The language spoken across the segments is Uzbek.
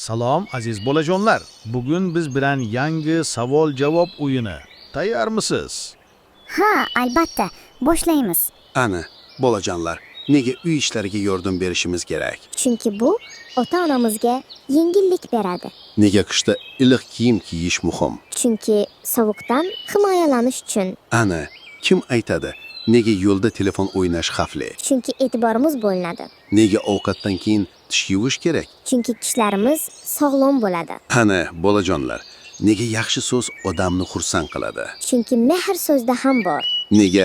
Salom, aziz bolajonlar. Bugun biz bilan yangi savol-javob o'yini. Tayyormisiz? Ha, albatta. Boshlaymiz. Ana, bolajonlar, nega uy ishlariga yordam berishimiz kerak? Chunki bu ota-onamizga yengillik beradi. Nega qishda iliq kiyim kiyish muhim? Chunki sovuqdan himoyalanish uchun. Ana, kim aytadi? Nega yo'lda telefon o'ynash xavfli? Chunki e'tiborimiz bo'linadi. Nega ovqatdan keyin tish yuvish kerak? Chunki tishlarimiz sog'lom bo'ladi. Ana, bolajonlar, nega yaxshi so'z odamni xursand qiladi? Chunki mehr so'zda ham bor. Nega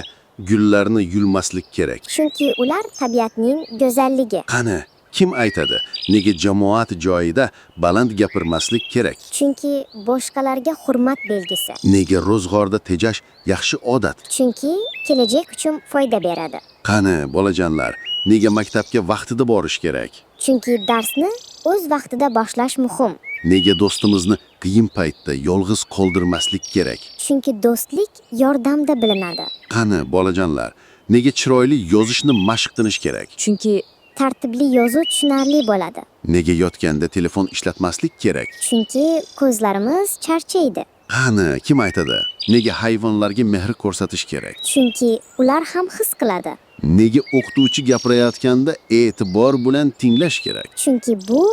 gullarni yulmaslik kerak? Chunki ular tabiatning go'zalligi. Qani, kim aytadi? Nega jamoat joyida baland gapirmaslik kerak? Chunki boshqalarga hurmat belgisi. Nega ro'zg'orda tejash yaxshi odat? Chunki kelajak uchun foyda beradi. Qani, bolajonlar, nega maktabga vaqtida borish kerak? Chunki darsni o'z vaqtida boshlash muhim. Nega do'stimizni qiyin paytda yolg'iz qoldirmaslik kerak? Chunki do'stlik yordamda bilinadi. Qani, bolajonlar, nega chiroyli yozishni mashq qilish kerak? Chunki Tartibli yozuv tushunarli bo'ladi. Nega yotganda telefon ishlatmaslik kerak? Chunki ko'zlarimiz charchaydi. Qani, kim aytadi? Nega hayvonlarga mehr ko'rsatish kerak? Chunki ular ham his qiladi. Nega o'qituvchi gapirayotganda e'tibor bilan tinglash kerak? Chunki bu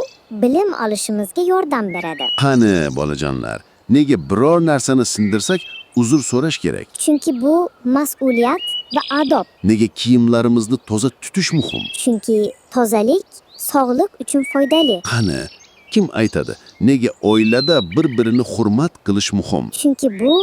bilim olishimizga yordam beradi. Qani, bolajonlar, nega biror narsani sindirsak uzr so'rash kerak? Chunki bu mas'uliyat va odob. Nega kiyimlarimizni toza tutish muhim? Chunki tozalik sog'liq uchun foydali. Qani, kim aytadi? Nega oilada bir-birini hurmat qilish muhim? Chunki bu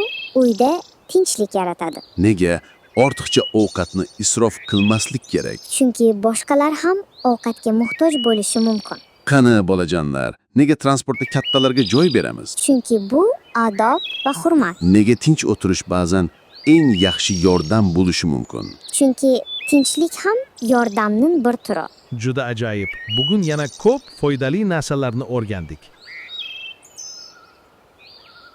uyda tinchlik yaratadi. Nega ortiqcha ovqatni isrof qilmaslik kerak? Chunki boshqalar ham ovqatga muhtoj bo'lishi mumkin. Qani, bolajonlar, nega transportda kattalarga joy beramiz? Chunki bu odob va hurmat. Nega tinch o'tirish ba'zan eng yaxshi yordam bo'lishi mumkin? Chunki tinchlik ham yordamning bir turi. Juda ajoyib. Bugun yana ko'p foydali narsalarni o'rgandik.